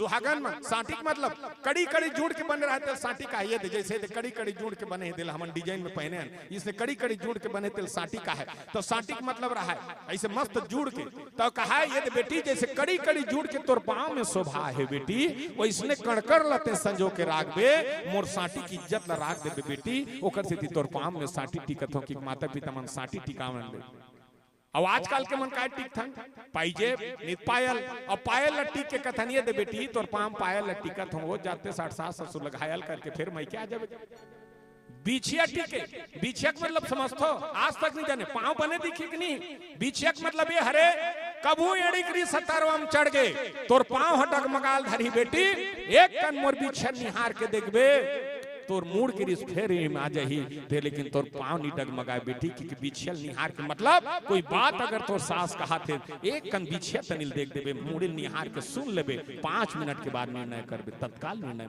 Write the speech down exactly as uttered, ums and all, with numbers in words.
सुहागन मन साटी के मतलब कड़ी कड़ी जुड़ के बने रहय तेला साटी कहाय। ये दे, जइसे ये दे कड़ी कड़ी जुड़ के बने हे, तेला हमन डिजाइन में पहिने हन, इसने कड़ी कड़ी जुड़ के बने तेला साटी कहाय। त साटी के मतलब रहय अइसे मस्त जुड़ के। त कहाय ये दे बेटी, जइसे कड़ी कड़ी जुड़ के तोर पाँव में शोभा हे बेटी, वइसने कण कण ल तें संजो के राखबे, मोर साटी के इज्जत ल राख देबे बेटी। ओकर सेती तोर पाँव में साटी टिकत हों कि माता पिता मन साटी टिकावन दे। अउ आजकल के मन काय टिकथन, पाइजेब, नित पायल, अउ पायल ल टिक के कथन ये दे बेटी, तोर पाँव पायल ल टिकत हों, ओ जाथे साठ सास ससुर ल घायल करके फेर मइके आ जाबे। बिछिया टिके, बिछिया के मतलब समझथो, आज तक नइ जाने, पाँव बने दिखे कि नहीं? बिछिया के मतलब ये हरे, कभू एड़ी के रिस ह तरवा म चढ़ गे, तोर पाँव ह डगमगाय ल धरही बेटी, एक कन मोर बिछिया निहार के देखबे, तोर मुड़ के रिस फेर एड़ी म आ जाही, ते लेकिन तोर पाँव नइ डगमगाय बेटी, कि बिछिया ल निहार के मतलब कोई बात अगर तोर सास कहत हे, एक कन बिछिया तनी ल देख देबे, मुड़े ल निहार के सुन लेबे, पाँच मिनट के बाद निर्णय करबे, तत्काल निर्णय।